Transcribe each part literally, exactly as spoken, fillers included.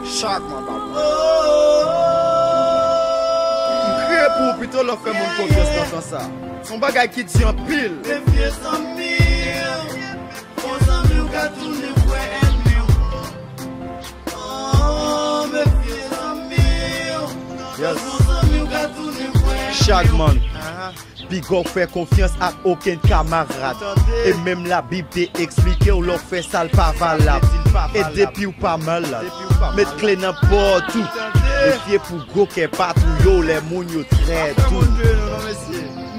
Chak manda m. M kriye pou ou pito lè w fè moun konfyans nan sans sa. Se yon bagay ki di anpil. Mefye zanmi w, bon zanmi w ka tounen vre ènmi w. Oh, mefye zanmi w, bon zanmi w ka tounen vre ènmi w. Chak man. Piga w fè konfyans ak okenn kamarad. E menm Labib te eksplike w lè w fè sa l pa valab. E depi w pa malad, met kle nan pòt ou. Mefye pou gwo kè patwouye w lè moun yo trèt ou.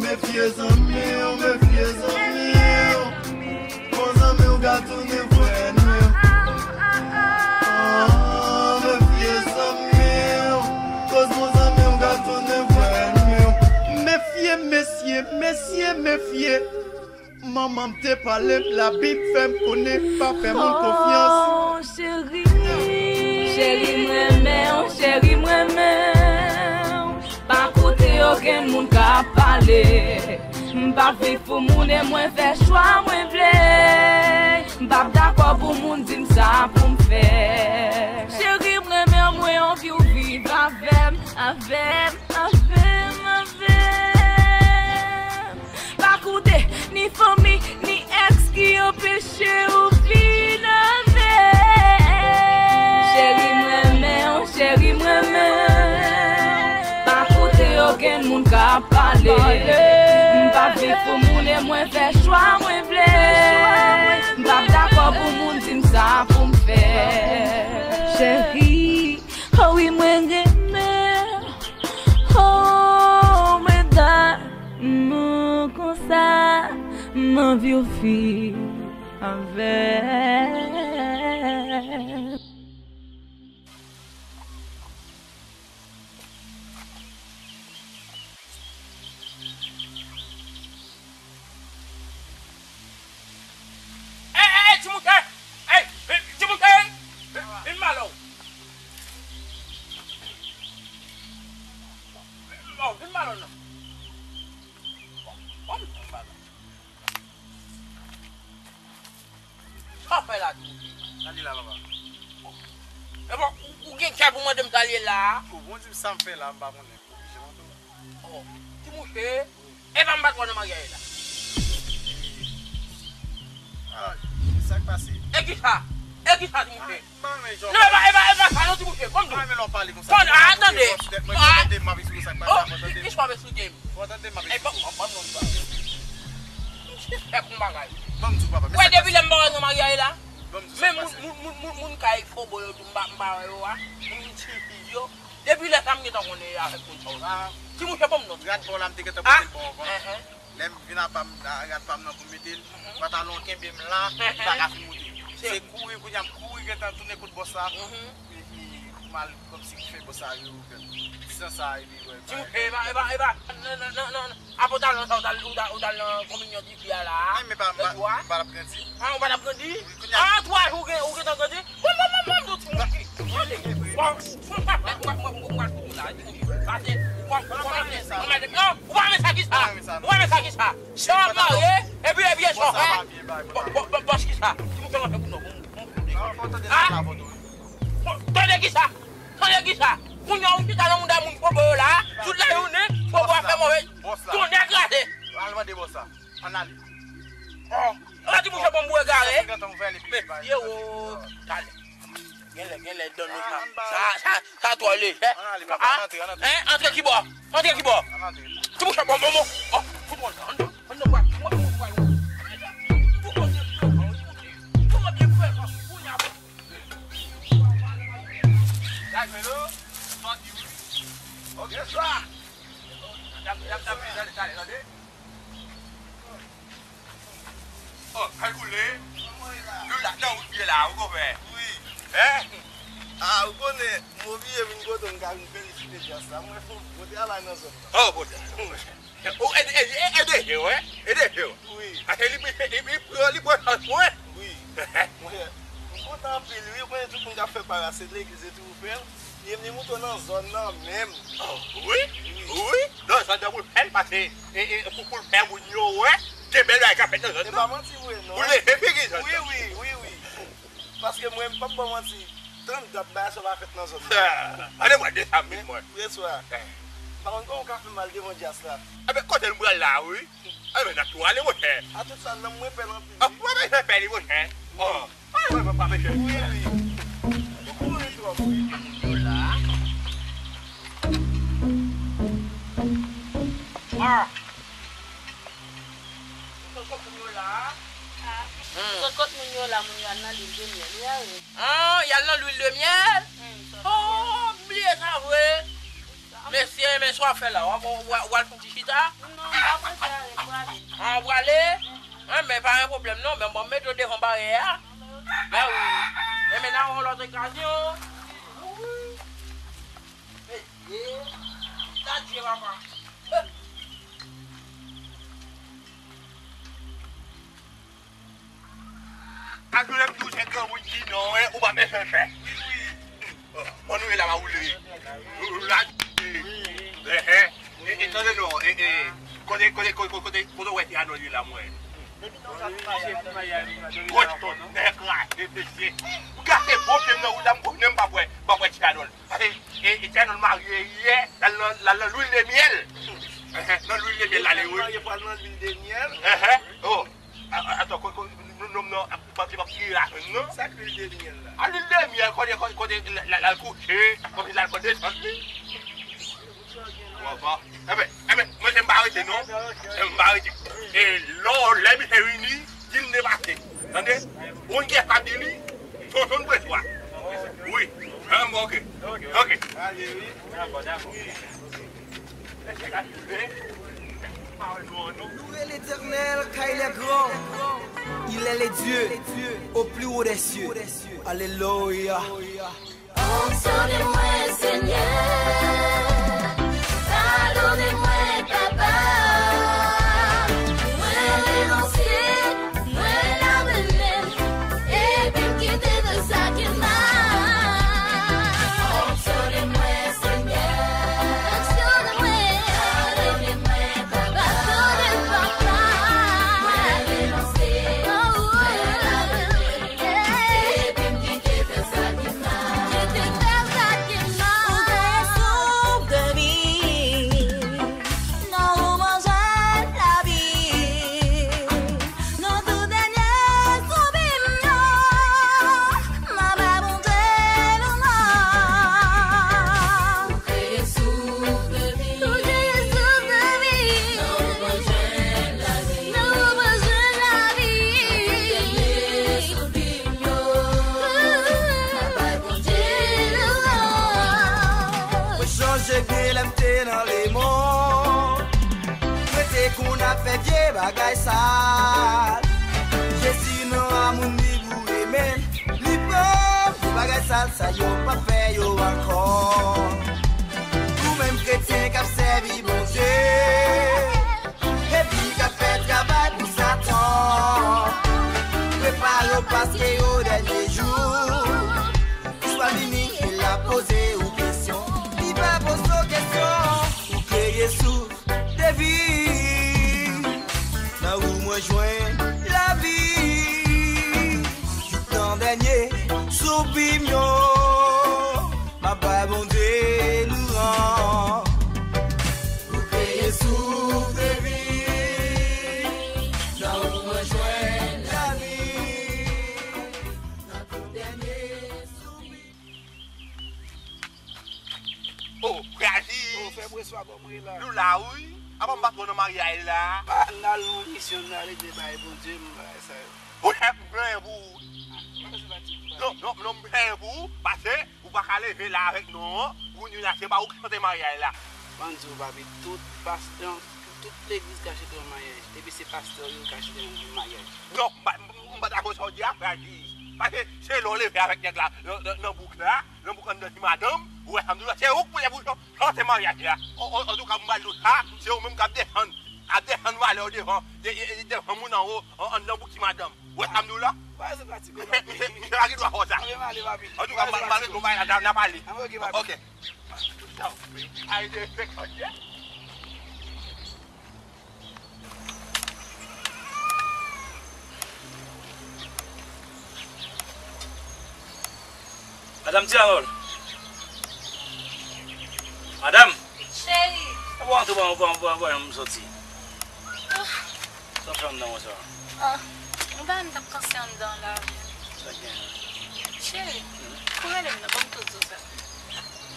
Mefye zanmi w, mefye zanmi w. Bon zanmi w ka tounen vre ènmi w. Ah, mefye zanmi w, koz bon zanmi w ka tounen vre ènmi w. Mefye, mesye, mesye, mefye. Manman m te pale m, Labib fè m konnen pa fè moun konfyans. Oh, cheri. Cheri, m renmen w, cheri, m renmen w. Pa koute okenn moun k ap pale. M p ap viv pou moun e mwen fè chwa mwen vle. M p ap dakò pou moun di m sa pou m fè. Cheri, m renmen w, mwen anvi w viv avè m, avè m, avè m, avè m. Pa koute ni fanmi, ni èks ki anpeche w vin avè m. Cheri, m renmen w, cheri, m renmen w. Pa koute okenn moun k ap pale. M p ap viv pou moun e mwen fè chwa mwen vle. M p ap dakò pou moun di m sa pou m fè. Cheri, oh wi, mwen renmen w. Oh, mwen damou konsa, m anvi w viv avè m. Ey, ey, ey, ti mouche! Ey, ey, ti mouche! Vin, vin ba lò. Vin ba lò, vin ba lò non. Bon, bon, vin ba lò. Sa w fè la tou? Sa li la, papa? Epa, ou, ou gen kè pou mande m sa li la? Ou bon di m sa m fè la, m pa konnen. Oblije mande w. Oh, ti mouche, epa m pa t wè w nan maryaj la. Ah, sa k pase? E kisa? E kisa, ti mouche? M pa renmen jan w pale. Non, e pa, e pa, e pa sa non, ti mouche. Ban m di w. M pa renmen lè w pale konsa. Ban, ah, tande. Mwen tande m ap eksplike sa k pase. Oh, ki, ki sa w ap eksplike m? Ou tande m ap eksplike. Ey, ban, ban, ban m non sa. M jis fè pou m bagay. Ban m di w, papa. Wè, depi lè m pa wè nan maryaj la. Ban m di w sa k pase. Men moun, moun, moun, moun, moun kay fobo yo tou m pa, m pa wè yo a. Moun ti fi yo. Depi lè sa m gentan konnen avèk moun sa yo. Ah. Ti mouche, ban m non. Rad pa w la, m te gentan pote l ba w anvan. Ah, enhen. Lè m vin apa m, a, rad pa m nan pou m mete l, mhm, pantalon kenbe m la, m pa ka fin moute. Se kouri, kounye a m kouri gentan tounen kot bòs la. Mhm. Epi m al kòmsi ki fè bòs la rewouve distans sa, epi wè. Ti mouche, epa, epa, epa, nan, nan, nan, nan, a pantalon sa, ou t al, ou t al, ou t al nan kominyon di fi a la. Men, men pa, m pa, m pa t ap grandi. Ah, ou pa t ap grandi? Wi, kounye a. Ah, twa jou ou gen, ou gentan grandi? Bon, bon, bon, bon, bon, ti mouche. Tande. Bon, bon, bon, bon, bon, bon, bon, bon, la, ti mouche. Pase, ou pa, ou pa, ou pa, non, ou pa renmen sa ki sa? Ou pa renmen sa ki sa? Sa w ap marye, epi, epi, e sa w fè? Bon, bon, bon, bon, ki sa? Ki moun fè manje pou nou? Bon, bon, bon. Ah? Bon, tande ki sa? Tande ki sa? Kounye a ou chita nan mouda moun fobo yo la, tout lajounen, fobo a fè move. Tonnè kraze. Al mande bòs la. Ann ale. Oh, ti mouche bon pou egare. Mesye o, talè. Genlè, genlè, donn nou sa. Sa, sa, sa twò lejè. Ann ale, papa, ann antre, ann antre. Hein? Antre ki bò? Antre ki bò? Ann antre. Ti mouche bon, bon, bon. Oh, fout mwen anndan, anndan, mwen, mwen, mwen, mwen. Fout mwen byen fè, fout mwen byen fè. Kounye a, bon. Like, hello. Fuck you. Ok, swa. Dam, dam, dam, tande, tande, tande. Oh, kay koule. Nou la, nan wout pye la, ou konpè? Wi. Hein? Ah, ou konnen, m oblije vin kote w, m ka vin felisite Dyas la. Mwen fè yon bon travay nan zòn nan. Oh, bon travay. Ou ede, ede, ede, ede, ede, ede. Wi. Paske li, li, li, li, li pran chans mwen. Wi. Mwen, m kontan anpil, wi. Ou konnen tout moun k ap fè para, se legliz, se tou ou fè l. Li, li moute nan zòn nan menm. Oh, wi, wi. Non, sa dwe pou l fè l, paske, e, e, pou, pou l fè moun yo wè, gen bèl bagay k ap fèt nan zòn nan. Se pa manti vre, non. Pou l leve figi zòn nan. Wi, wi, wi, wi. Paske mwen, m p ap ba w manti. Tann dat bagay sa pa fèt nan zòn nan. Ane mwa de sa m met mwen. Preswa. M pa konn kòman w ka fè m al devan djaz la. Enben, kote n pral la, wi. Enben, n ap tou ale, monchè. A tout sa, nanm mwen pè l anpil, wi. Mwen bezwen pè li, monchè. Oh. Mwen pa bezwen. Wi, wi. Ou konnen twòp, wi. Yo la. Ah. Ou sot kot moun yo la a? Ah. Hmm. Ou sot kot moun yo la, moun yo al nan lwil de myèl, wi, a wi. Ah, y al nan lwil de myèl? Hmm, sot. Oh, m bliye sa vre. Mesye, men sa w ap fè la, w ap, w ap, w ap fè yon ti chita? Non, m pa prese a, m prale. Ah, w prale? Ah, men pa gen pwoblèm non, men bon, m mete w devan baryè a. Ben wi. Men, men n a wè yon lòt okazyon. Wi. Mesye, gad je papa. A jounen m di w se granmoun ki non, en, ou pa bezwen fè. Bon, nou ye la, ma woule. La, e, e, e, e, tande non, e, e, kote, kote, kote, kote, kote w wè ti Anòl ye la, mwen? Gwo tonton, nèg kraze, mesye. M gate bon pye m nan wout la, m konnen m p ap wè, p ap wè ti Anòl. Paske, e, e, ti Anòl marye yè, l al nan, l al nan lwil de myèl. Nan lwil de myèl la, li, wi. Marye pral nan lwil de myèl. Oh. A, a, atann, ko, ko, non, non, non, pa, pa, pa, pa, non. Sa k lwil de myèl la? A, lwil de myèl, kote, kote, kote, l, l, l al kouche, kote l al pran desant li. Ou konprann? Enben, enben, mwen se m pa rete, non. Se m pa rete. E lò, lè misye vini, di m depase. Tande? Ou gen sa di li, tonton preswa. Wi. An, bon, ok. Ok. Ale, wi. Dakò, dakò. Louez l'Éternel, car il est grand. Il est le Dieu au plus haut des cieux. Alléluia. Pardonnez-moi, Seigneur. Pardonnez-moi, Papa. Mwen renonse. Mwen lave men m, epi m kite tout sa ki mal. Pardonne-moi, Seigneur. Pardonne-moi. Pardonne-moi, Papa. Mwen renonse. Mwen lave men m, epi m kite tout sa ki mal. Kite tout sa ki mal. Ou te souf de vi. Nan ou mwen jwenn lavi. Nan tou dènye soupi m yo, m ap bay Bondye louwanj. Ou kreye souf de vi. Ou kreye souf de vi. Nan ou mwen jwenn lavi. Nan ou mwen jwenn lavi. Nan tou dènye soupi m yo, m ap bay Bondye louwanj. Mwen sonje byen lè m te nan lemonn. Mwen te konn ap fè vye bagay sal. Jezi nan amou li pou renmen, li pran vye bagay sal sa yo p ap fè yo ankò. Ou menm kretyen k ap sèvi Bondye, epi k ap fè travay pou Satan, prepare w paske yo dènye jou. Istwa vini e l ap poze ou kesyon. Li pa poze w kesyon. Ou kreye souf de vi. Nan ou mwen jwenn lavi. Jis nan dènye soupi m yo, m ap bay Bondye louwanj. Ou kreye souf de vi. Nan ou mwen jwenn lavi. Nan tou dènye soupi. Oh, Frè Aziz. Oh, frè Preswa, kòman w ye la? Nou la, wi. Apa m pa t wè w nan maryaj la? Ah, n al nan misyon, n al ede bay Bondye, m bagay sa yo. Monchè, m plenyen pou ou. Ah, pa fè sa, pa di, pa di. Non, non, non, m plenyen pou ou, paske ou pa ka leve la avèk nou an, kounye a se pa ou ki chante maryaj la. Ban m di w, papi, tout pastè, tout legliz ka chante yon maryaj. Epi se pastè yo ka chante yon maryaj. Non, m pa, m pa dakò sa w di a, Frè Aziz. Paske se lè w leve avèk nèg la nan, nan, nan bouk la, nan bouk anndan ti madanm, ou wè sa m di w la, se ou k pou leve pou chante maryaj la. An, an, antouka, m pral di w sa, se ou menm k ap desann, ap desann valè w devan, de, de, devan moun anwo, an, anndan bouk ti madanm. Ou wè sa m di w la? Misye, misye, misye pa gen dwa fè w sa. Antouka, m pral, m pral ret nou bay la, n a pale. Ok. Madanm Ti Anòl. Madanm. Cheri. Ou pa antre, ou pa, ou pa, ou pa, ou pa janm soti. Sa w ap fè anndan konsa? Ah, m pa menm t ap panse anndan la. Sa k gen? Cheri, hmm? Ou rele m nan, ban m tou di w sa.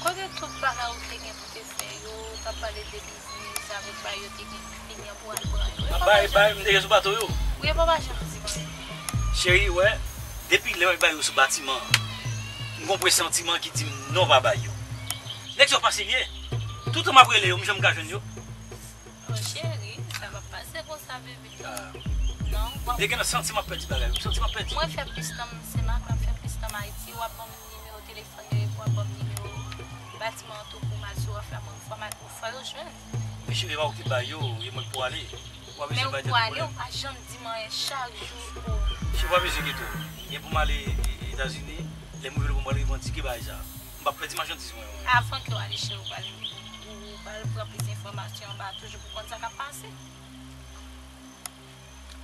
Kote tout bagay ou te gen pou te fè yo, w t ap pale de biznis avèk bay yo te gen fini an pou al pran yo. A, bay, bay, m te gen sou bato yo. Wi, e papa Jean ki di m. Cheri, wè, depi lè bay yo sou batiman an, m gon presantiman ki di m non, pa bay yo. Nèg sa yo pa serye. Toutan m ap rele yo, m janm ka jwenn yo. Oh, cheri, sa p ap pase konsa, bebe. Ah. Non, bon. M te gentan santi m ap pèdi bagay. M santi m ap pèdi. Mwen fè plis tan m Senmak, m ap fè plis tan m Ayiti, w ap ban m nimewo telefòn yo epi w ap ban m nimewo batiman an tou pou m al sou wèf la, mwen fò m al, fò yo jwenn. Men cheri, e pa ou ki bay yo, e mwen ki pou ale. Ou pa bezwen bay tèt ou pwoblèm. Men ou pou ale, ou pa janm di m anyen chak jou. Cheri, ou pa bezwen enkyete w. Gen pou m ale, e, e, Etazini, lè m rive laba m pral revandike bagay sa. M p ap pèdi machandiz mwen yo. Avan ke w ale, cheri, ou pral, ou, ou pral pran plis enfòmasyon anba toujou pou konn sa k ap pase.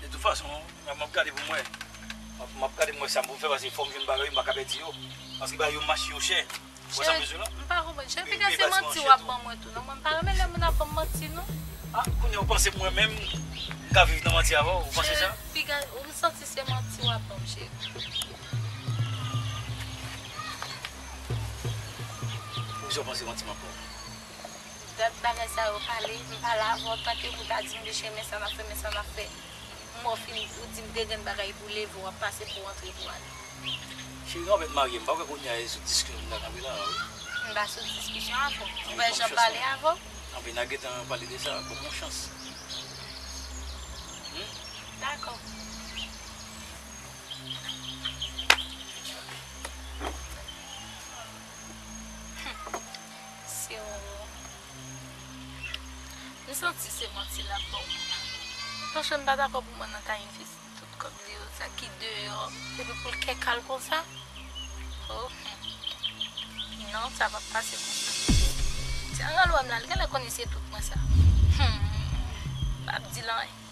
De tout fason, m ap, m ap gade pou m wè. M ap, m ap gade pou m wè sa m pou fè, paske fò m jwenn bagay yo, m pa ka pèdi yo. Paske bagay yo mache yo chè. Ou wè sa m bezwen la? M pa konprann. Cheri, piga se manti w ap ban mwen tou. Non, mwen m pa renmen lè moun ap ban m manti, non. Ah, kounye a ou panse mwen menm, m ka viv nan manti avè w? Ou panse sa? Cheri, piga, ou santi se manti w ap ban m, cheri. Poukisa w panse manti m ap ban w? Dat bagay sa yo pale, m pale avè w tanke pou ta di m de chemen sa n ap fè, men sa n ap fè. M wè w fin, ou di m de grenn bagay pou leve, w ap pase pou w antre pou w ale. Cheri, nou anfèt marye, m pa kwè kounye a e sou diskisyon nou ta kanpe la a, wi. M pa sou diskisyon avè w. M pa janm pale avè w. Anben, n a gentan pale de sa, ban m yon chans. Hmm? Dakò. Se w. M santi se manti l ap ba w. Paske m pa dakò pou mwen nan ka envesti tout kòb li yo, sa ki deyò, epi pou l kè kal konsa. Oh, hmm. Non, sa p ap pase konsa. Ti Anòl wè m la, l genlè konnen se tout mwen sa. Hmm. M p ap di l anyen.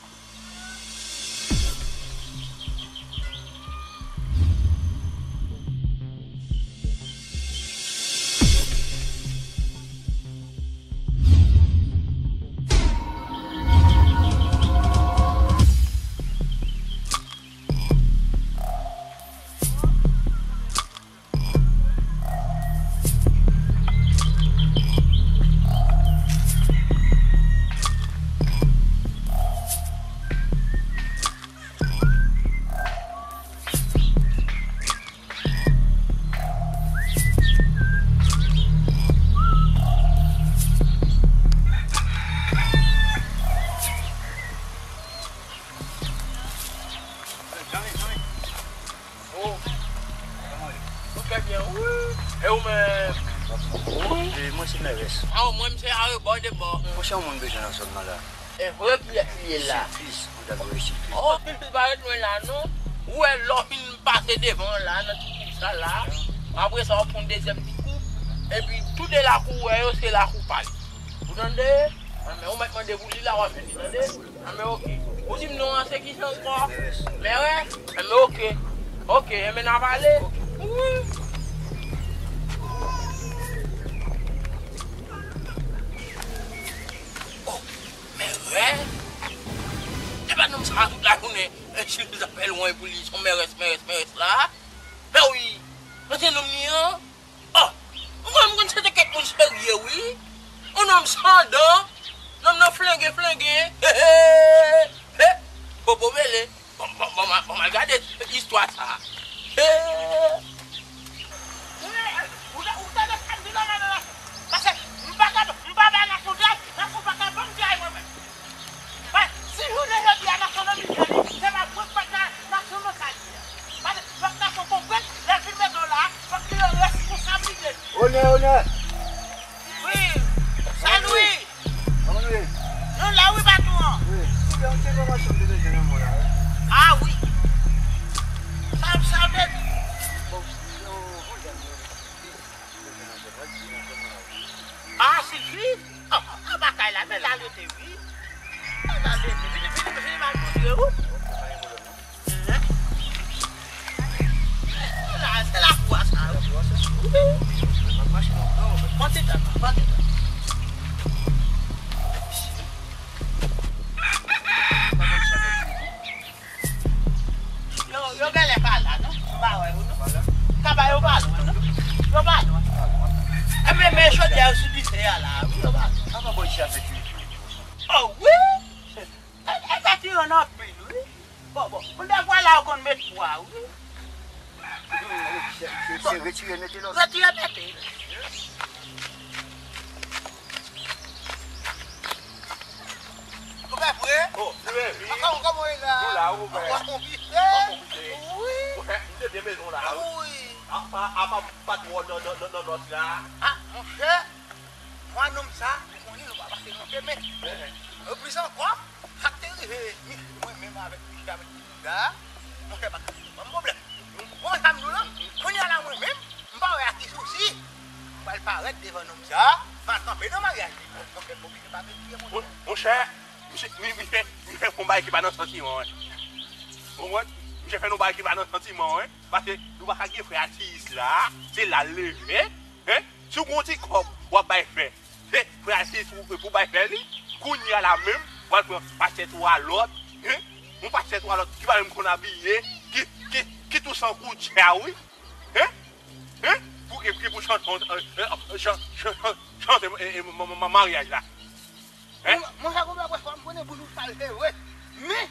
Oh. Ou trè byen, wi. E ou menm? Wi. E mwen se Mèrès. Ah, mwen, m se arebò de bò. Monchè, yon moun bezwen nan zòn nan la. E vre, kiyès ki ye la? Silfis, ou ta dwe Silfis. Oh, Silfis pa ret lwen la, non. Ou wè lè w fin pase devan la, nan ti kou sa la. Apre sa, w ap fè yon dezyèm ti kou. Epi, tou de lakou ou wè yo, se lakou pa l. Ou tande? Anben, ou mèt mande pou li la, w ap jwenn li, tande? Anben, oke. Ou di m non an se kisa ankò? Mèrès. Mèrès? Anben, oke. Oke, enben n a pale. Wi. Oh, Mèrès? Se pa nonm sa a tout lajounen, e, Silfis ap fè lwen pou li, se yon Mèrès, Mèrès, Mèrès la. Men wi, men se nonm li an. Oh, m konn, m konn se te kèk moun serye, wi. Yon nonm san dan, nonm nan flenge, flenge. He, he, he. Popo mele. Bon, bon, bon, bon, bon, gade istwa sa. He. Ou, ou, ou tande sa m di la, la, la, la. Paske m pa ka, m pa bay nasyon dèy, nasyon pa ka ban m dèy mwen menm. Paske si jounen jodi a nasyon nan mizè li, se pa pwòp papa nasyon nan sa li ye. Paske fòk nasyon konprann, lè l fin mete w la, fòk li gen responsablite li. Onè, onè. Wi. Salut. Kòman nou ye? Nou la wi, patwon. Wi. Kounya, yon ti enfòmasyon m te bezwen nan men w la, wi. Ah wi. Sa, sa w te di? Bon, yon, yon dam, yon, yon dam, yon dam, yon dam, yon dam, yon dam, yon dam. Ah, Silfis? Ah, ah, anba kay la, men l al rete, wi. Men l al rete. Vini, vini, vini, m al montre w. Hein? La, se lakou a sa, wi. Pran ti tan, pran ti tan. Yo, yo genlè pa la, non? M pa wè yo, non. Kaba yo pa lwen, non? Yo pa lwen. E men, men chodyè yo sou dife a la, wi, yo pa lwen. Kaba bò isit a fè kwi. Oh, wi! E, e sa tire anpil, wi. Bon, bon. Moun defwa la, yo konn met pwa, wi. Se, se retire, mete lòt. Retire, mete. Ou fè vre? Oh, nou leve. Kòman, kòman w ye la? Nou la, ou fè. W ap konfise? W ap konfise. Wi. Ou fè, m te byen bezwen w la, wi. Wi. A, a, a pa, pa twò nan, nan, nan, nan nòt la. A, monchè, mwa nonm sa, ou konnen nou pa pase nan chemen. Enhen. E plis ankò, sa k te rive, mi, mwen menm avèk Michel, avèk Linda, monchè, pa t ka ban m pwoblèm. Bon, sa m di w lan, kounye a la mwen menm, m pa wè a ki sousi. M pral parèt devan nonm sa, m al kanpe nan maryaj li. Monchè, m oblije pa vin fye monchè. Mon, monchè, misye, mi, misye, misye fè yon bagay ki pa nan santiman, wi. Ou konprann? Misye fè yon bagay ki pa nan santiman, wi. Paske nou pa ka gen frè Atiyis la, se la l leve, en? Si w gen yon ti kòb, w ap bay frè. Se frè Atiyis pou, pou bay frè li. Kounye a la menm, w al pran pastè twa lòt, en? Yon pastè twa lòt ki pa menm konn abiye, ki, ki, ki tou san koutcha, wi. Hein? Hein? Pou, e, ki pou chante, euh, euh, chan-, chan-, chan-, chante, e, e, ma-, ma-, ma-, maryaj la. Hein? Mwen, mwen sa konprann wè fò m konnen bouch ou sal se vre. Men,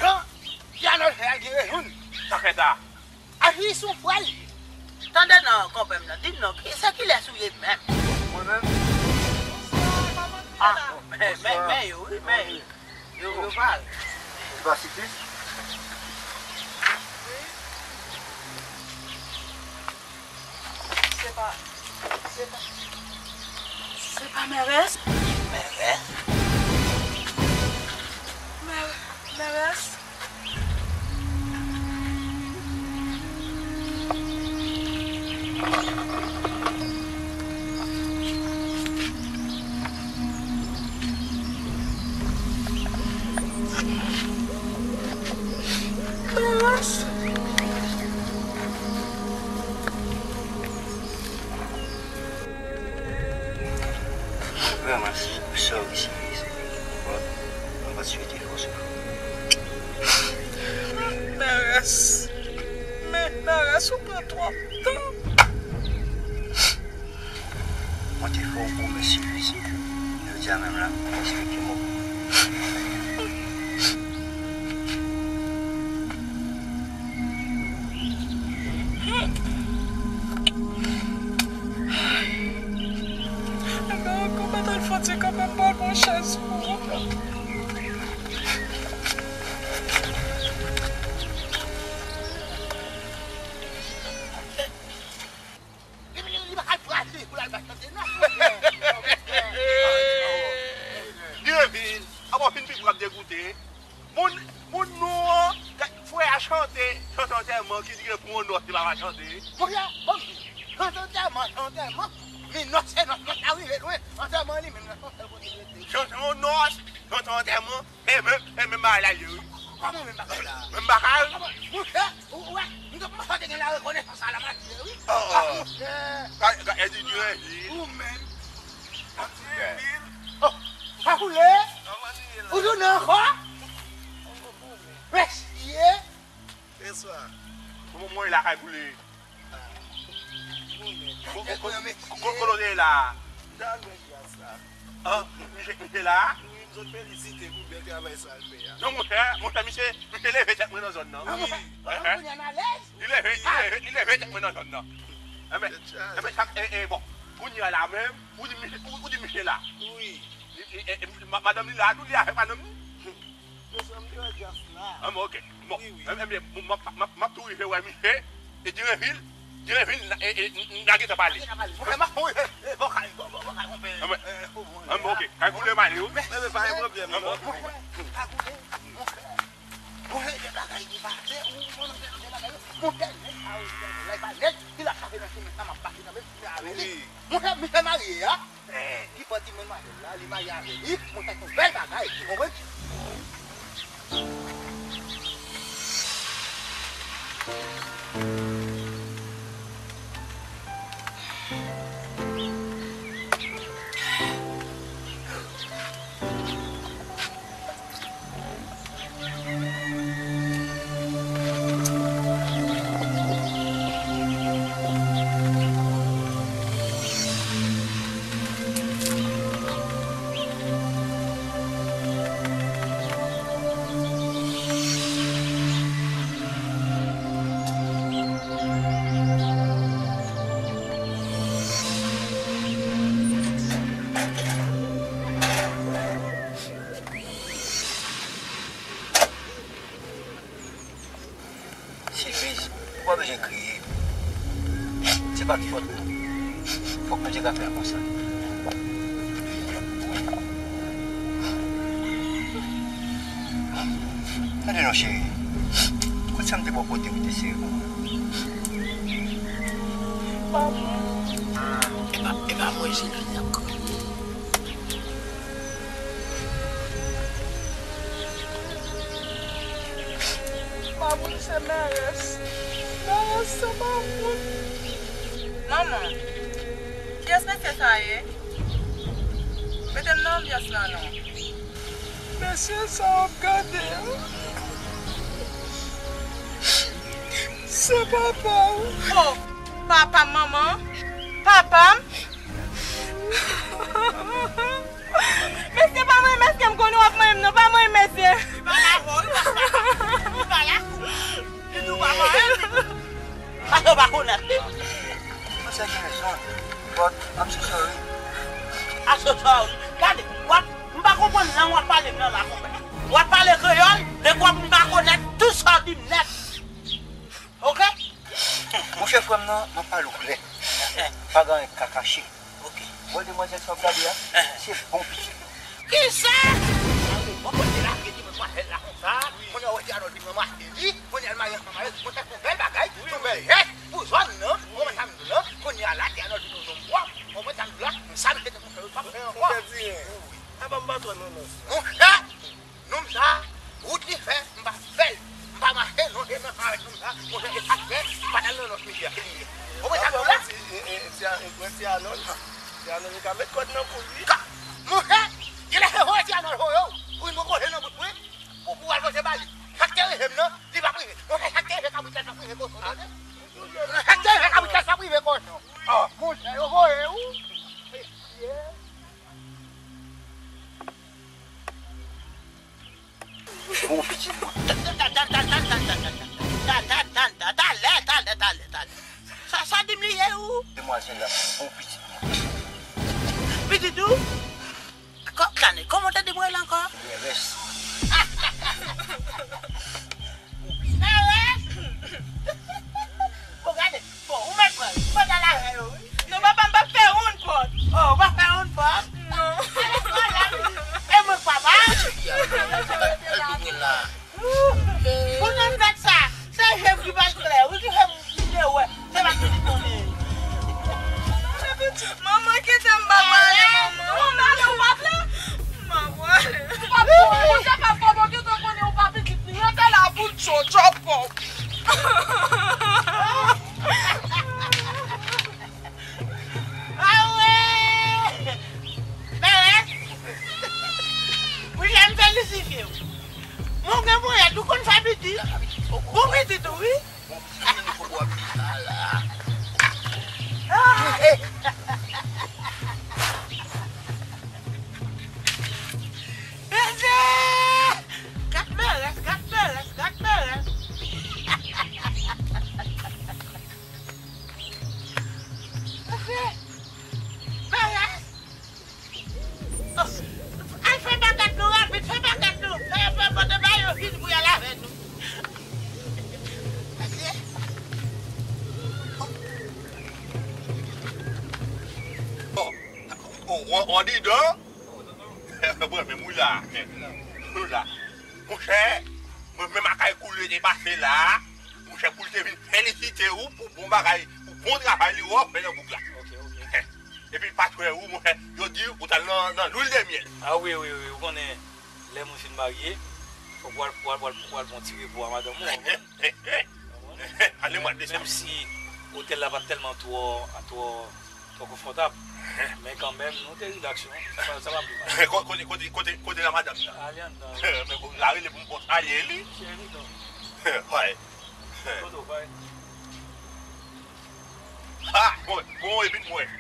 jan Janòl fè a gen rezon l. Sa fè sa? Aji sou frè l. Tande non, konpè m nan, di m non, ki, se kilès ou ye menm? Mwen menm? Ah, men, men, men yo, wi, men yo. Yo, yo pale. Ou pa site? Se pa, se pa, se pa mèrès? Mèrès? Mè-, mèrès? Vrèman, si pou sa w rive, mwen pa t swete fè w soufri. Mèrès, men, mèrès, ou pran twòp tan. Mwen te fè w pwomès, Sylvie, jodi a menm la, mwen respekte w. Enben, ankò, mèt al fò ti kanpe m pral pran chèz pou ou. Li, li, li pa ka al prale pou l al bay chante, non. Granvil, apa w fin pi pou w ap degoute. Moun, moun nou an, frè a chante, chante antèman ki di gen pou yon nòt li pa ka chante. Monchè, bon, chante antèman, chante antèman, men nòt se nòt, nòt la rive lwen, antèman li menm nan se yon sèl kote l rete. Chante yon nòt, chante antèman, e menm, e menm bagay la ye, wi. Kòman menm bagay la? Menm bagay? Kòman? Monchè, ou, ou wè, m te panse w te gen la rekonesans a la matyè, wi. Oh, oh. Ah, monchè. Ka, ka, e di di, e di. Ou menm. Oh, pa koule. Ou tounen ankò? Mesye. Bonswa. Kòman mwen lakay koule? Ko-, ko-, ko-, ko-, kote w te ye la? M t al bwè glas la. Ah, misye, misye la? Wi, m sot felisite pou bèl travay sa l fè a. Non, monchè, monchè, misye, misye leve tèt mwen nan zòn nan. Wi. Kounye a m alèz. Li leve, li leve, li leve tèt mwen nan zòn nan. Enben, enben, sa, e, e, bon, kounye a la menm, ou di misye, ou, ou di misye la. Wi. E, e, e, ma-, madanm li la tou, li avèk madanm li? Mesye, m te wè glas la. Ah, bon, ok. Bon, wi, wi. Enben, m, m, m, m, m ap tou rive wè misye. E Direnvil, Direnvil, e, e, n, n, n a gentan pale. N a gentan pale. Monchè, m ap, wi, e, e, bon, kay, bon, bon, bon, kay, konpè. Ah, bon, ok. Kay koule m ale, wi. Men, men, pa gen pwoblèm, non. Monchè, kay koule, monchè. Monchè, gen bagay ki pase, ou, ou konnen gen bagay yo. Monchè, nèg sa yo, nèg la, e pa nèg ki la chape nan chemen sa, m ap pase nan menm chemen avè li. Wi. Monchè, misye marye a. Ki pati manmwazèl la, li marye avè li, mwen fè yon bèl bagay, ou konprann? Pa t fòt mwen. Fòk Bondye ka fè l konsa. Tande non, cheri. Kote sa m te ba w kote ou te sere pou mwen? Papa. E pa, e pa mwen, se la y ap kriye. Mamoun se mèrès. Mèrès se mamoun. Manman, kiyès mesye sa ye? Mete m nan anbyans lan non. Mesye sa w ap gade a, se papa w. Oh, papa m, manman? Papa m? Mesye, pa manyen m, èske m konnen w ap manyen m non? Pa manyen m, mesye. Li pa la, wi, li pa la. Li pa la. Li di w pa manyen l. Paske w pa konèt li. Misye gen rezon, but I'm so sorry. I'm so sorry. Gade, w ap, m pa konprann lang w ap pale m nan la, konpè. W ap pale kreyòl, depi w ap m pa konèt tout sa w di m nèt. Oke? Monchè, frè m nan, m ap pale w klè. Pa gen anyen k ka kache. Oke. Wè demwazèl sa w ap gade a? Ehe. Se bon pitit mwen. Kisa? Bon, kote la, ki di demwazèl la konsa? Kounye a, wè ti Anòl vin nan mache li. Kounye a, l marye ansanm avè l. Monchè, se yon bèl bagay, se yon bèl jès pou zòn nan. Ou konprann sa m di w lan? Kounye a la, ti Anòl vin yon nonm pwòp. Ou konprann sa m di w la? Sa misye te konn fè yo, l p ap fè ankò. Monchè, di anyen. Wi. Apa m pa twò nan non sa? Monchè, nonm sa, wout li fè, m pa fè l. M pa mache non, e menm avèk nonm sa, monchè, e sa k fè m pa t al nan nòs misye a, se li ye. Ou konprann sa m di w la? Ti, e, e, ti a, e, ti Anòl, ti Anòl, li ka met kòd nan kou l, wi. Ka, monchè, genlè se voye ti Anòl voye w, pou vin pran koze nan bout mwen, pou, pou w al vote ba li. Sa k te rive m nan, li p ap rive. Monchè, sa k te rive kabrit la, l p ap rive kochon, tande? Sa k te rive kabrit la, l p ap rive kochon. Oh, monchè, yo voye w. Mesye. Bon, pitit mwen. Talè, talè, talè, talè, talè. Sa, sa di m li ye ou? Demwazèl la, bon, pitit mwen. Pitit ou? Kò, tande, kòman w te di m rele ankò? Mèrès. Mèrès? Bon, gade. Bon, ou mèt pran l. Ou mèt al avè yo, wi. Non, papa, m p ap fè youn pòt. Oh, ou p ap fè youn pòt? Non. E mwen k papa? Ou konn fèt sa. Se je m ki pa t klè. Ou ki fè m vide wè. Se pa tout moun ye. Manman, kite m, papa, manman. Ou mèt ou p ap la? M ap wè. Ou p ap wè, ou te pa fò, bon, kite konnen ou pa pitit li. Rete la pou tchotchò pa w. Awe! Mèrès! Wi, m felisite w. Mwen gen ponyèt, ou konn fè pitit. Bon pitit ou, wi. Mesye! Gad mèrès, gad mèrès, gad mèrès. Mesye! Mèrès! Oh, al fè bagad nou rapid, fè bagad nou. Fè, fè, pote ba yo vin pou y al avè nou. Mesye! Oh, oh, oh, oh, di dan. Mwen menm, wi la. Wi la. Monchè, mwen menm ak Kay Koule te pase la. Monchè, pou l te vin felisite ou pou bon bagay, pou bon travay li wè w fè nan bouk la. Ok, ok. Epi patwè ou, monchè, yo di ou t al nan, nan lwil de myèl. Ah wi, wi, wi, ou konnen, lè moun fin marye, fòk w al, w al, w al, w al pran ti repo a madanm ou, w konprann? Ale mwa de sa. Menm si otèl la pa t tèlman twò, twò, twò konfòtab, men kanmenm, nou te rilaks, wi. Sa, sa pa pi mal. Ko-, kote, kote, kote, kote la madanm nan? Ale anndan. Men bon, la rele pou m pran salye li. Cheri, non. Wè. Toto, bay. Ha! Bon, bon, epi mwen.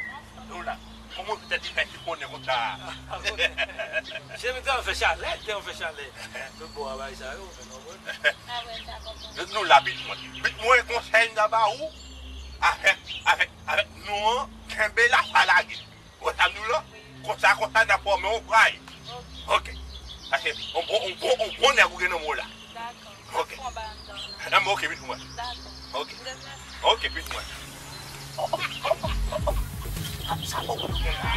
Nou la. Kòman w fè ti fè ti konnen konsa? Cheri, te anfè chalè, te anfè chalè. Nou bò a bay sa yo, men non, mwen. Met nou la, pitit mwen. Pitit mwen, konsèy m ta ba ou, avèk, avèk, avèk nou an, kenbe la, pa lage. Wè sa m di w la? Konsa, konsa, n a fòme yon pray. Ok. Paske, on bon, on bon, on bon nèg ou gen nan men w la. Dakò. Ok. N a fè yon bagay anndan la. Nan men, ok, pitit mwen. Dakò. Ok. Ok, pitit mwen. Sa bon pou nou la.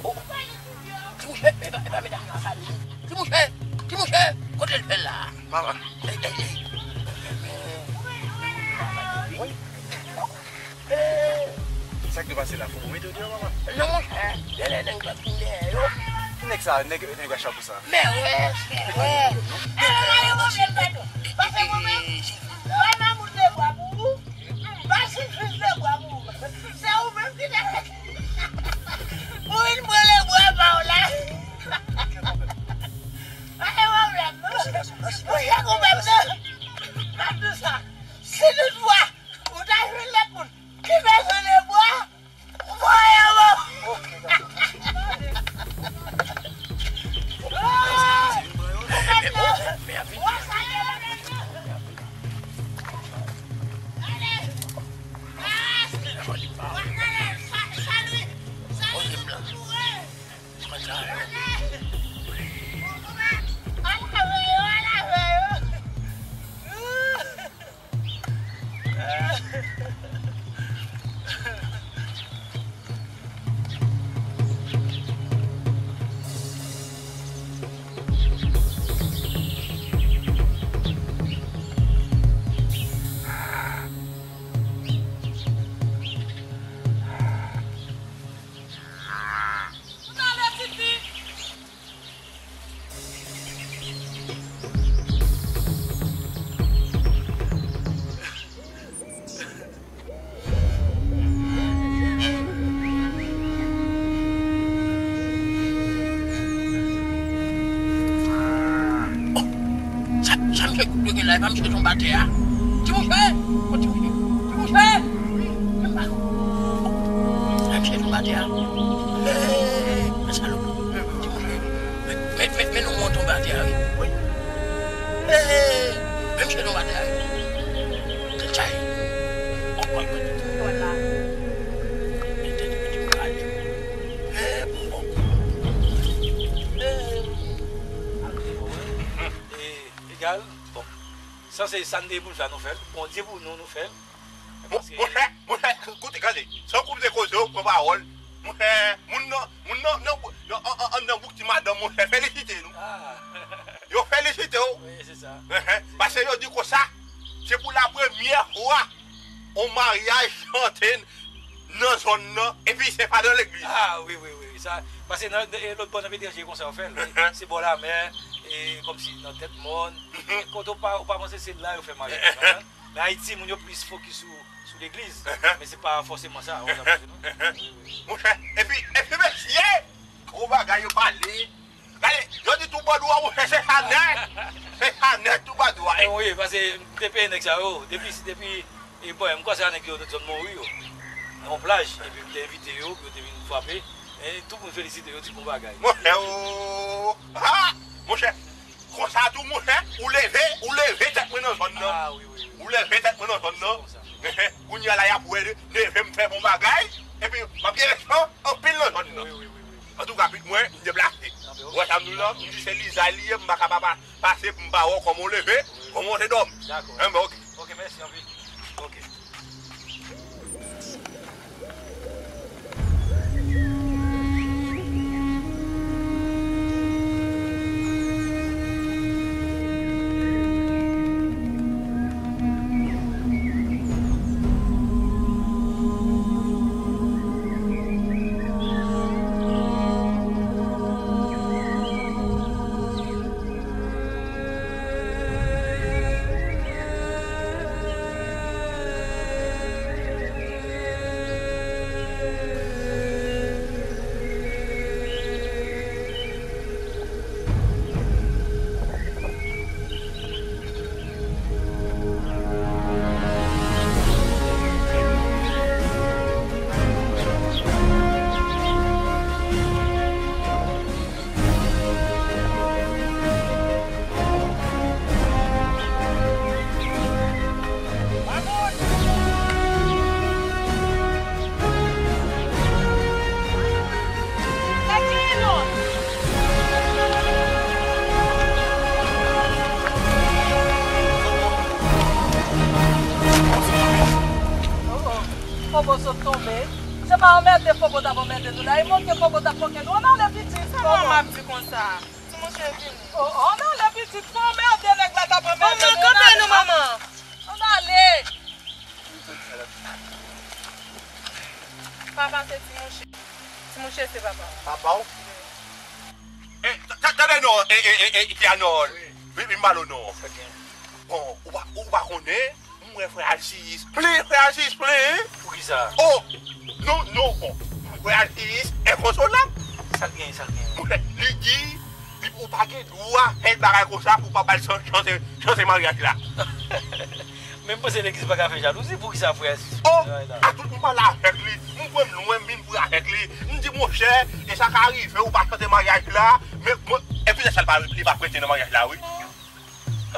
Oh, ti mouche, e pa, e pa medam nan sa li. Ti mouche, ti mouche, kote l fè la? Papa. Ey, ey, ey. Wi. Sa k te pase la? Fò w mete w deyò, papa. Non, monchè, genlè nèg yo ap vin dèyè yo. Ki nèg sa? Nèg, nèg a chapo sa? Mè wè, mè wè. Pase mwen menm. Wè nan moun de bwa pou ou. Pase jis de bwa pou ou. Se ou menm ki te. Ou vin pran le bwa pa w la. Pa gen pwoblèm, non. Monchè, konprann non. M ap di w sa. Si toutfwa ou ta jwenn lòt moun ki bezwen de bwa, voye yo. Oh, sa, sa misye gen la, e pa misye tonbe atè a? Ti mouche, oh, ti mouche, ti mouche, menm pa, oh, sa misye tonbe atè a. Hey, men salòp, ti mouche. Men, men, men, men nou mwen tonbe atè a, wi. Wi. Hey, hey, men misye tonbe atè a, wi. Kel chay. Oh, oh, oh. Men tèt mwen di m prale. Hey, bon, bon. Hey. E, egal, bon. Sa se sa n te pou n fè, nou fè l. Bondye pou nou, nou fè l. Mon, paske monchè, monchè, koute, gade, se yon koup de koze, w pran pawòl. Monchè, moun nan, moun nan, nan, nan, an, an, an, nan bouk ti madanm, monchè, felisite nou. Ah. Yo felisite w. Wi, se sa. Enhen. Paske yo di konsa, se pou la premyè fwa, yon maryaj chante nan zòn nan, epi se pa nan legliz. Ah, wi, wi, wi. Sa, paske nan, e, lòt bò nan Petèje konsa yo fè l, wi. Se bò lamè, e kòmsi nan tèt mòn. Mhm. Kote w pa, w pa panse se la yo fè maryaj, ou konprann? Men Ayiti, moun yo plis fokis sou, sou legliz. Enhen. Men se pa fòseman sa, ou konprann, non? Enhen. Wi, wi. Monchè, epi, epi mesye, gwo bagay yo pale. Gade, yo di tou bò dwòt, monchè, se sa nèt. Se sa nèt tou bò dwòt, wi. Wi, paske m te peye nèg sa yo, depi, depi, e, bon, m kwè se nèg yo zòn Mori yo. Nan yon plaj, epi m te envite yo, yo te vin frape. E tout moun felisite yo, di bon bagay. Monchè, o, a, monchè, konsa tou, monchè, ou leve, ou leve tèt mwen nan zòn nan. Ah, wi, wi, wi. Ou leve tèt mwen nan zòn nan. Se konsa. Enhen, kounye a la, y ap wè, neve m fè bon bagay, epi m ap gen leson anpil nan zòn nan. Wi, wi, wi, wi. Antouka, pitit mwen, m deplase. Anben, ok. Ou wè sa m di w lan, m di se lizay li ye, m pa ka pa, pa pase pou m pa wè w kòman w leve, kòman w te dòmi. Dakò. Enben, ok. Ok, mèsi anpil. Ok. Fobo sot tonbe. Se pa anmède Fobo t ap anmède nou la. E moke Fobo t ap moke nou. Ann ale pitit. Sa manman ap di konsa? Ti mouche vini. O, ann ale pitit. Fò anmède nèg la t ap anmède nou. Manman, kanpe non, manman. Ann ale. Papa se ti mouche. Ti mouche se papa. Papa w? Eh, ta- ta- tande non, eh, eh, eh, eh, Tianol. Wi. Vin, vin ba l non. Bon, ou pa, ou pa konnen, mwen frè Alsiyis. Plen, frè Alsiyis, plen. Poukisa? Oh, non, non, bon. Frè Alsiyis, enkonsolab. Sa l gen, sa l gen? Mwen, li di, li, ou pa gen dwa fè bagay konsa pou pa ba l chan- chante, chante maryaj la. Men m panse legliz pa ka fè jalouzi, poukisa frè Alsiyis? Oh, a tout m pale avèk li, m pran m lwen, m vin pran avèk li. M di, monchè, e sa ka rive, ou pa chante maryaj la, men, men, e poutèt sa l pa, li pa prete nan maryaj la, wi.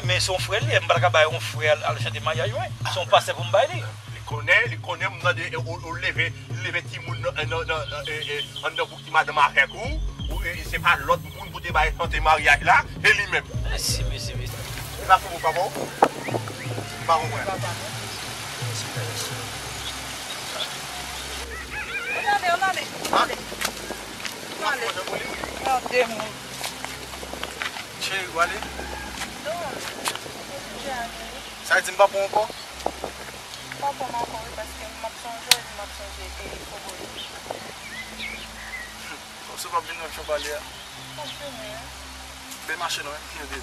Men se yon frè l ye, m pa t ka bay yon frè al, al chante maryaj mwen. Se yon pastè pou m bay li. Li konnen, li konnen, m tande, e, ou, ou leve, li leve timoun nan, nan, nan, e, e, anndan bouki madanm avèk ou, ou, e, se pa lòt moun pou te bay chante maryaj la, se li menm. Mèsi, mèsi, mèsi. E pa pou papa w? M pa konprann. Ann ale, ann ale, ann ale. Ann ale. Nan de moun. Cheri, w ale? Non, m oblije ale wi. Sa vle di m pa pran w ankò? Pa pran m ankò wi, paske m ap sonje w epi m ap sonje e Fobo yo. Kòmsi w p ap vin nan chan pale a? M ap vini wi. Bèl mache non, wi. Kenbe.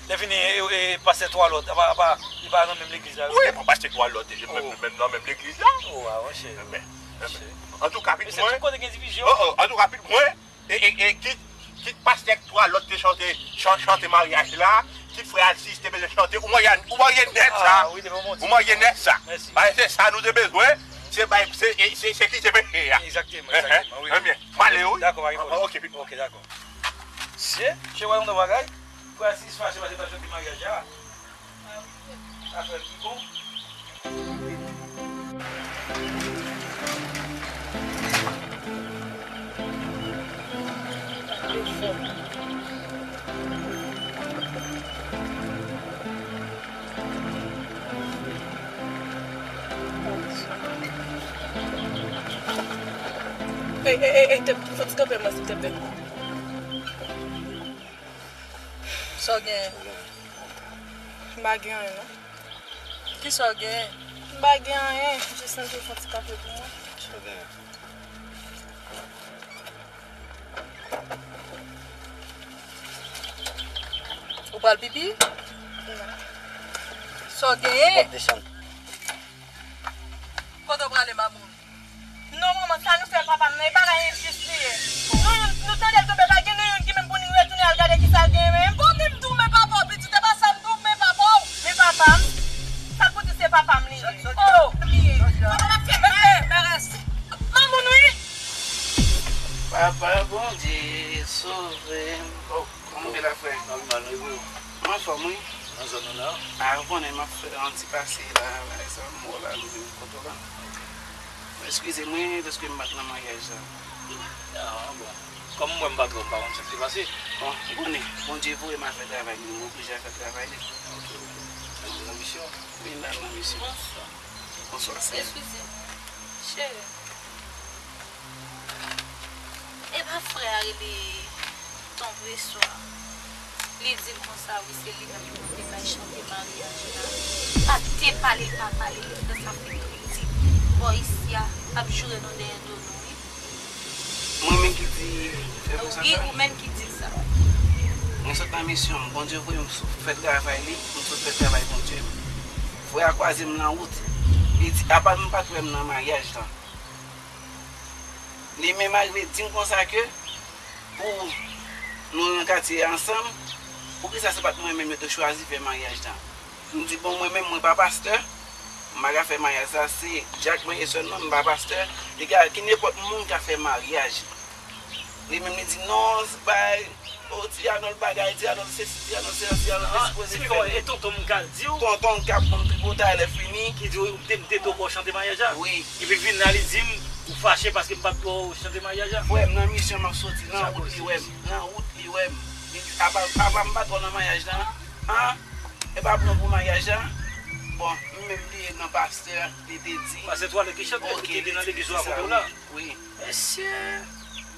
Lè fini, e, e, pastè Twalòt, apa, apa, li pa nan menm legliz la? Wi, bon, pastè Twalòt, e, menm, menm nan menm legliz la. Oh, ah, monchè. Antouka, pitit mwen. Mesye, tout kote gen divizyon. Oh, oh, antouka, pitit mwen. E, e, e, kit, kit pastè Twalòt te chante, chan- chante maryaj la, kit frè Alsiyis te bezwen chante, ou marye, ou marye nèt sa. Ah, wi, depi w monte. Ou marye nèt sa. Mèsi. Bay, se sa nou te bezwen. Se bay, se, e, se, se kite peche a. Egzakteman, egzakteman, wi. Ebyen, m ale wi. Dakò, pa gen pwoblèm. Ok, pi- Ok, dakò. Se, se wè yon bagay. Frè Alsiyis fache paske l pa chante maryaj la. Afè l pi bon. Ey, ey, ey, ey, te, fò ti kanpe mwen, silteplè. Sa w genyen? M pa gen anyen, non. Kisa w genyen? M pa gen anyen. Jis antre fè yon ti kanpe pou mwen. Sa w genyen? Ou pral pipi? Non. Sa w genyen? W ap desann. Kote w prale, Mamoun? Non, manman, sa nou fè papa m nan, e bagay enjis li ye. Nou, nou tande l tonbe, pa gen nou youn ki menm pou nou retounen al gade kisa l genyen menm. Bon, men m di w, men papa w, pitit, e pa sa m di w, men papa w. Men papa m? Sa k pou di se papa m li ye? Oh! Papa m ap fè mè, mè, mè, Mamoun, wi! Papa Bondye, sove m. Oh. Kòman w ye la, frè? Nòmal, wi, wi. M anfòm, wi. Nan zòn ou la? A, ou konnen m ap fè yon ti pase la, la, e sa m wè w la, m vin kote w la. Eskize mwen, paske m pa t nan maryaj la. A, bon. Kòm m wè m pa twò, m pa konn sa k te pase. Bon, ou konnen, Bondye voye m al fè travay li, m oblije al fè travay li. Ok, ok. Sa se nan misyon. Wi, m al nan misyon. Bonswa. Bonswa, sè. Eskize m, cheri. E pa frè a rele Yon vre swa, li di l konsa, wi, se li menm ki te bay chante maryaj la. Li pa te pale, li pa pale, li fè sa fè kritik. Bò isi a, ap joure nou dèyè do nou, wi. Mwen menm ki di, fè konsa. Wi, ou menm ki di l sa. Mwen sot nan misyon m, Bondye voye m sou fè travay li, m sot fè travay Bondye. Frè a kwaze m nan wout. Li di, apa m pa t wè m nan maryaj lan. Li menm arive di m konsa ke pou nou nan katye a ansanm, poukisa se pa t mwen menm yo te chwazi fè maryaj lan? M di, bon, mwen menm, mwen pa pastè, m pa ka fè maryaj sa, se Jack mwen ye sèlman, m pa pastè. Li ka, ki nenpòt moun ka fè maryaj. Li menm, li di, non, se bay, o, Ti Anòl bagay, Ti Anòl sesi, Ti Anòl sela, Ti Anòl te sipoze fè. E tonton m ka di w. Tonton m k ap ban m tripotay lè fini. Ki di w, m te, m te tou bò chante maryaj la. Wi. Epi l vin la, li di m, ou fache paske m pa t bò chante maryaj la. Frè m, nan misyon m ap soti, nan wout li wè m, nan wout li wè m. Li di, apa, apa m pa t wè w nan maryaj la, an? E pa pran pou maryaj la? Bon, m menm bliye nan pastè, li te di. Pastè Twalèt ki chante, ki te nan legliz ou a kote w la. Wi. Mesye.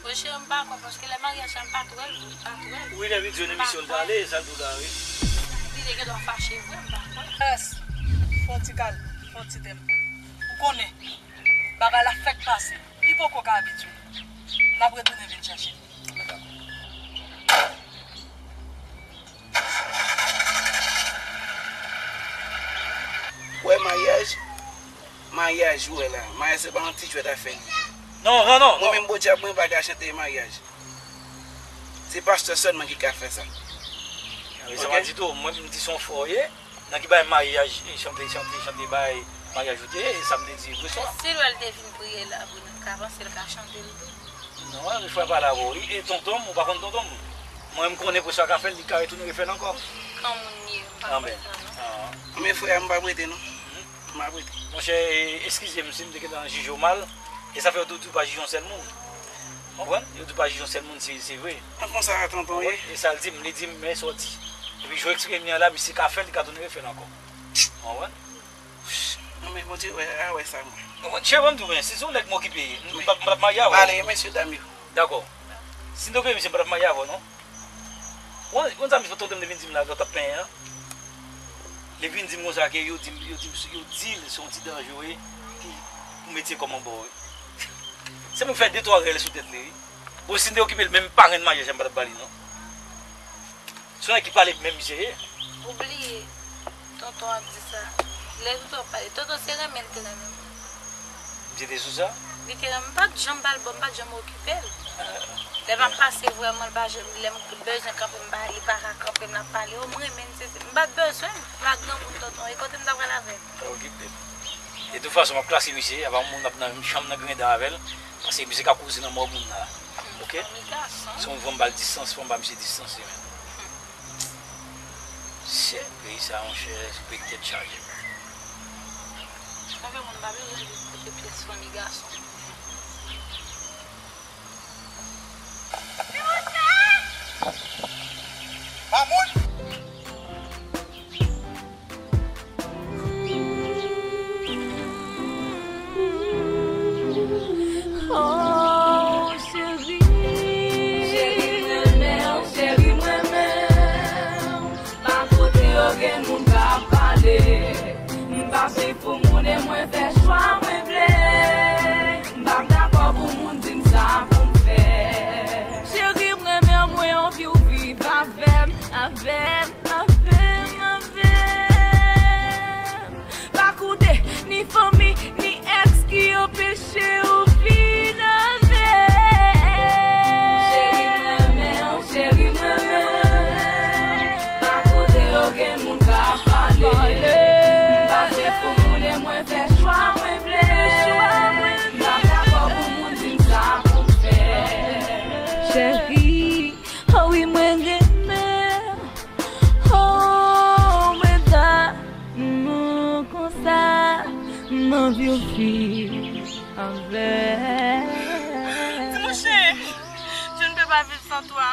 Bon, cheri, m pa kwè, paske lè maryaj la, m pa t wè l, m pa t wè l. Wi, lè videyo nan emisyon l t ale, sa l di w la, wi. Li te gen dwa fache vre, m pa kwè. Frè, fè yon ti kalm, fè yon ti tenpo. Ou konnen, bagay la fèk pase. Li poko ka abitye. N ap retounen vin chèche l. Wè maryaj, maryaj ou wè la, maryaj se pa yon ti jwèt afè li ye. Non, non, non. Mwen menm Bondye ak mwen pa ka chante maryaj. Se pastè sèlman ki ka fè sa. Wi, sa m ap di tou, mwen menm m di se yon fò w ye. Nan ki bay maryaj, e chante, chante, chante bay maryaj ou te ye, e sa m te di vre swa. Si l wè l te vin priye la, Bruno ka panse l ka chante l tou. Non, e frè pale avè w, wi. E tonton m, ou pa konn tonton m. Mwen, m konnen pou sa ka fè l, li ka retounen refè l ankò. Kan moun ye, m pa konn sa, non. Men frè a, m p ap rete, non. M p ap rete. Monchè, e, eskize m si m te gentan jije w mal. E sa fè yo toujou pa jije yon sèl moun. Konprann? Yo di pa jije yon sèl moun, se, se vre. An konsa, tonton, wi. E sa l di m, li di m, men sòti. Epi jan w eksplike m li an la, misye ka fè l, li ka tounen refè l ankò. Konprann? Non, men Bondye wè, a wè sa, mwen. Konprann? Cheri, ban m di w, men, si se yon nèg m okipe, m p ap, m p ap marye avè w. Ale, mesye dam yo. Dakò. Si m te okipe misye, m p ap marye avè w, non. Ou konn sa misye tonton m te vin di m la, lè w t ap penyen an? Li vin di m konsa ke yo di m, yo di m, yo di l se yon ti danje w ye, ki pou metye kòm anba w, wi. Se pou fè de twa rèl sou tèt li, wi. Bon, si m te okipe l, menm parenn maryaj la, m pa t ap ba li, non. Se yon nèg ki pale menm misye ye. Ou bliye, tonton ap di sa. Lè tonton ap pale, tonton se renmen l te renmen mwen. Misye te sou sa? Li te renmen m, m pa t janm ba l bò, m pa t janm okipe l. Lè m ap pase vrèman, l pa janm, lè m bezwen kanpe, m pa, li pa ka kanpe, m ap pale, o, m renmen l, se, se, m pa t bezwen l, m pa granmoun tonton, e kote m ta pral avè l? Pa okipe l. De tout fason, m ap klase misye, apa yon moun ap nan chanm nan griyen dan avè l, paske misye ka koze nan mò moun la. Oke? Se yon fanm ba l distans, fanm ba misye distans, li menm. Se peyi sa, monchè, se peyi tèt chaje. Konbyen moun pa bezwen viv kote pyès fanmi gason? Mamoun! Oh, cheri. Cheri, m renmen w, cheri, m renmen w. Pa kote yo gen moun k ap pale. M pa viv pou moun e mwen fè chwa mwen vle. M p ap dakò pou moun di m sa pou m fè. Cheri, m renmen w, mwen anvi w viv avè m, avè m, avè m, avè m. Pa koute ni fanmi, ni èks ki anpeche w vin avè m. Cheri, m renmen w, cheri, m renmen w. Pa kote yo gen moun k ap pale. M pase pou moun e mwen fè chwa mwen vle. M pa dakò pou moun di m sa pou m fè. Cheri, oh wi, mwen renmen w. Oh, mwen ta, mwen konsa, m anvi w viv avè m. Ti mouche, je ne peux pas vivre sans toi.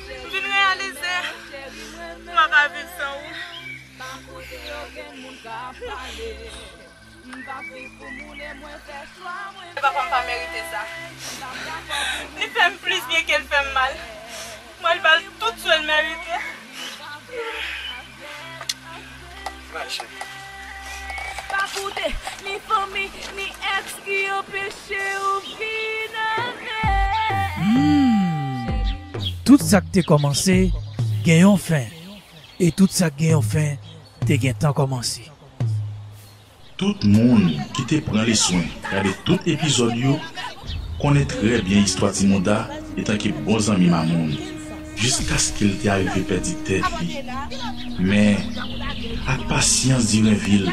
M vin reyalize, m pa ka viv san ou. Pa kote yo gen moun k ap pale. M p ap viv pou moun e mwen fè chwa mwen. Papa m pa merite sa. Li fè m plis byen ke l fè m mal. Li ba l tout sa l merite. Pa koute ni fanmi, ni èks ki anpeche w vin avè. Hmm. Tout sa k te kòmanse gen yon fen. E tout sa k gen yon fen te gentan kòmanse. Tout moun ki te pran leswen gade tout epizòd yo konnen trè byen istwa Ti Mouda etanke bon zanmi Mamoun, jiskaske l te arive pèdi tèt li. Men, ak pasyans Direnvil,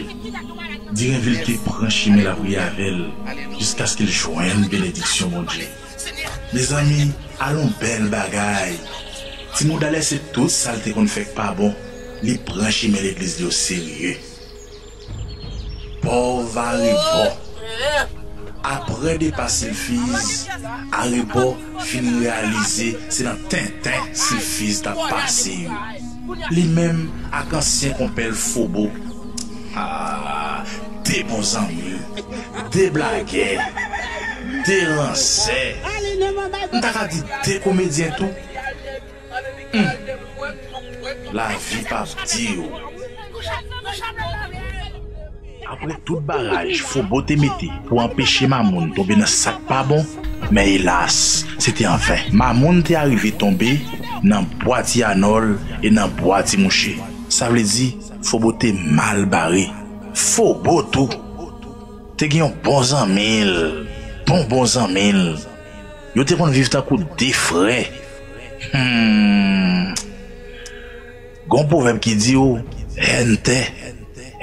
Direnvil te pran chimen l ap ri avè l jiskaske l jwenn benediksyon Bondye. Mezanmi, al on bèl bagay! Ti Mouda lèse tout sa l te konn fè k pa bon, li pran chimen legliz li oserye. Pòv Arebò. Apre depa Silfiz, Arebò fin reyalize se nan tenten Silfiz t ap pase yo. Li menm ak ansyen konpè l Fobo. Ah, de bon zanmi, de blagè, de ransè. M ta ka di de komedyen tou. Hmm. Lavi p ap di w. Apre tout baraj Fobo te mete pou anpeche Mamoun tonbe nan sa k pa bon, men elas, se te anven. Mamoun te arive tonbe nan bwa Ti Anòl e nan bwa Ti Mouche. Sa vle di, Fobo te mal bare. Fobo tou te gen yon bon zanmi l, bon bon zanmi l. Yo te konn viv tankou de frè. Hmm. Gon pwovèb ki di w, hèn tè,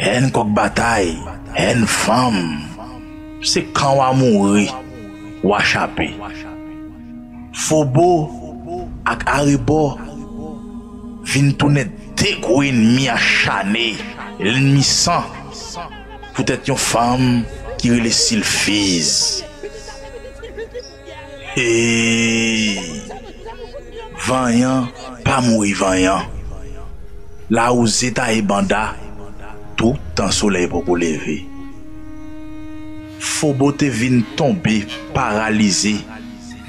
hèn kòk batay, hèn fanm, se kan w a mouri, w a chape. Fobo ak Arebò vin tounen de gwo ènmi achane, ènmi san, poutèt yon fanm ki rele Silfiz. Hey! Vanyan pa mouri vanyan. Lawouze taye banda toutan solèy poko leve. Fobo te vin tonbe paralize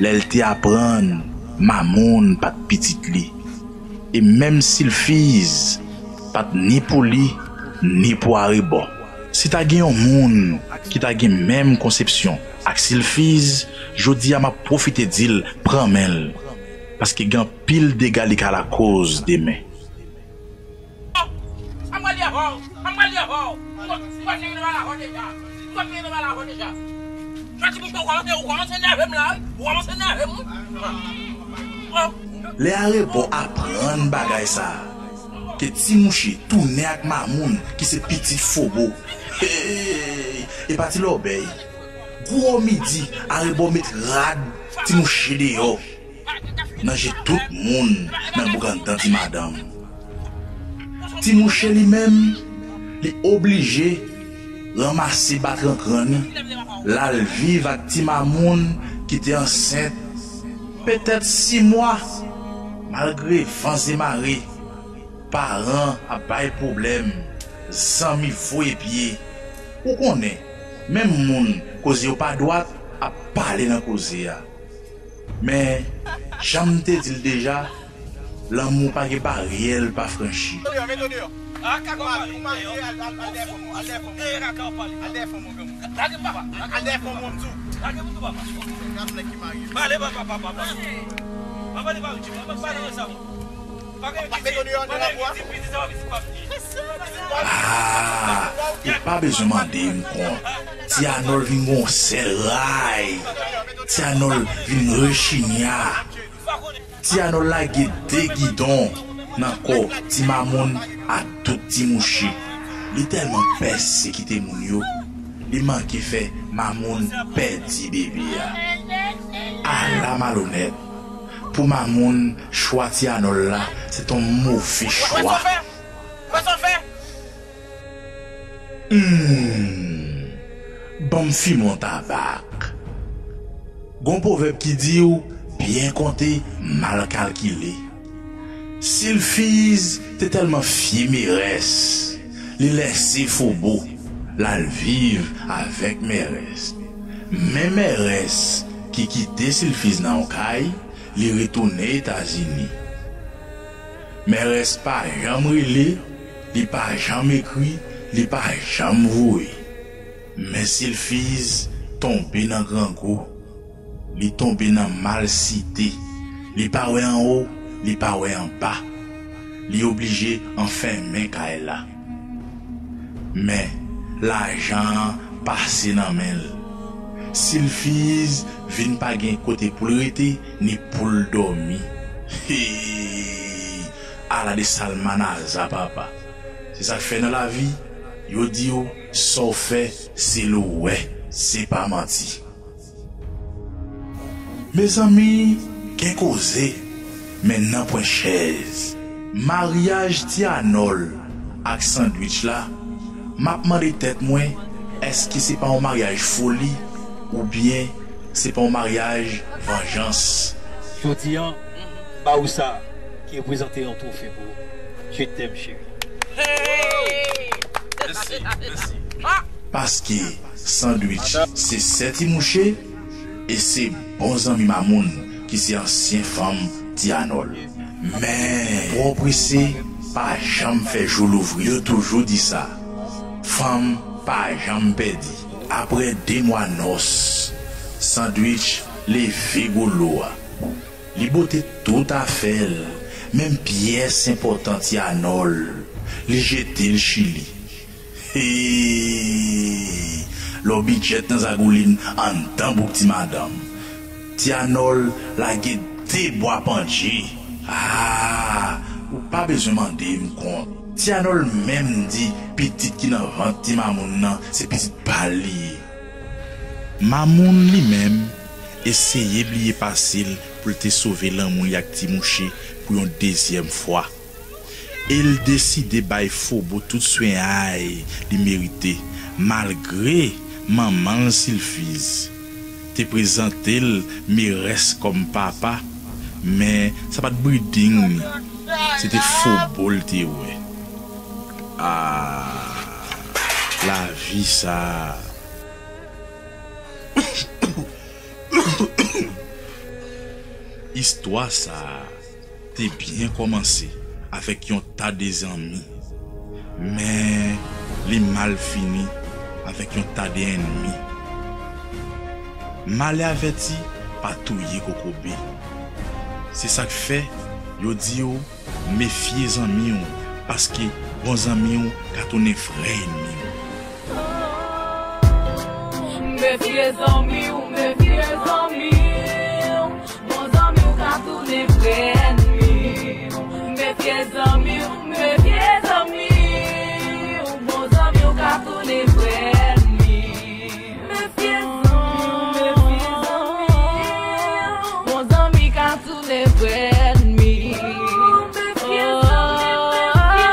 lè l te aprann Mamoun pa t pitit li. E menm Silfiz pa t ni pou li, ni pou Arebò. Si ta gen yon moun ki ta gen menm konsepsyon ak Silfiz, jodi a m ap pwofite di l pran men l, paske gen anpil dega li ka lakoz demen. Lè Arebò aprann bagay sa a, ke Ti Mouche tounen ak Mamoun ki se pitit Fobo, hey, e pa ti lòbèy. Gwo midi, Arebò met rad Ti Mouche deyò nan je tout moun nan bouk anndan ti madanm. Ti Mouche li menm, li oblije ranmase batran kran li, l al viv ak Ti Mamoun ki te ansent petèt sis mwa. Malgre van e mare, paran ap bay pwoblèm, zanmi voye pye. Ou konnen, menm moun koze yo pa dwat ap pale nan koze a. Men, jan m te di l deja, lanmou pa gen baryè l pa franchi. Ah, ou pa bezwen mande m kon. Ti Anòl vin gon sèl ray. Ti Anòl vin rechinya. Ti Anòl lage de gidon nan kò Ti Mamoun ak tout Ti Mouche. Li tèlman pèsekite moun yo, li manke fè Mamoun pèdi bebe a. Ala malonèt! Pou Mamoun, chwa Ti Anòl la, se t on move chwa. Hmm. Ban m fimen on tabak. Gon pwovèb ki di w, byen konte, mal kalkile. Silfiz te tèlman fye merès, li lèse Fobo, l al viv avèk mèrès. Men mèrès ki kite Silfiz nan yon kay, li retounen Etazini. Mèrès pa janm rele, li pa janm ekri, li pa janm voye. Men Silfiz tonbe nan grangou, li tonbe nan malsite, li pa wè anwo, li pa wè anba. Li oblije anfèmen kay la. Men, lajan an pase nan men l. Silfiz vin pa gen kote pou l rete, ni pou l dòmi. Hee! Ala de salmanaza, papa! Se sa k fè nan lavi, yo di w, sa w fè, se l ou wè, se pa manti. Mezanmi, gen koze, men nanpwen chèz. Maryaj Ti Anòl ak Sandwich la, m ap mande tèt mwen, èske se pa yon maryaj foli oubyen se pa yon maryaj vanjans? Jodi a, m ba ou sa ki reprezante yon twofe pou ou. Je t'aime, chérie. Mèsi, mèsi. Paske Sandwich se sè ti mouche, e se bon zanmi Mamoun ki se ansyen fanm Ti Anòl. Men, twò prese pa janm fè jou louvri. Yo toujou di sa, fanm pa janm pèdi. Apre de mwa nòs, Sandwich leve gwo lo a. Li bote tout afè l, menm pyès enpòtan Ti Anòl, li jete l Chili. Hee! Lè w bidjèt nan zagoulin anndan bouk ti madanm. Ti Anòl lage de bwa pandje. Ah! Ou pa bezwen mande m kont. Ti Anòl menm di pitit ki nan vant Ti Mamoun nan se pitit pa l li ye. Mamoun li menm eseye bliye pase l pou l te sove lanmou li ak Ti Mouche pou yon dezyèm fwa. E l deside bay Fobo tout swen ay li merite, malgre manman l Silfiz te prezante l Merès kòm papa, men sa pa t breeding li, se te Fobo l te wè. Ah, lavi sa a. Istwa sa a te byen kòmanse avèk yon ta de zanmi, men li mal fini avèk yon ta de ènmi. Malè avèti pa touye kokobe. Se sa k fè yo di w, mefye zanmi w, paske bon zanmi w ka tounen vrè ènmi w. Mefye zanmi w, mefye zanmi w. Bon zanmi w ka tounen vrè ènmi w. Mefye zanmi w, mefye zanmi w. Bon zanmi w ka tounen vrè ènmi. Mefye zanmi w, mefye zanmi w. Bon zanmi ka tounen vrè ènmi. Mefye zanmi w, mefye zanmi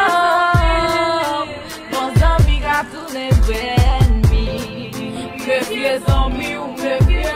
w. Bon zanmi ka tounen vrè ènmi. Mefye zanmi w, mefye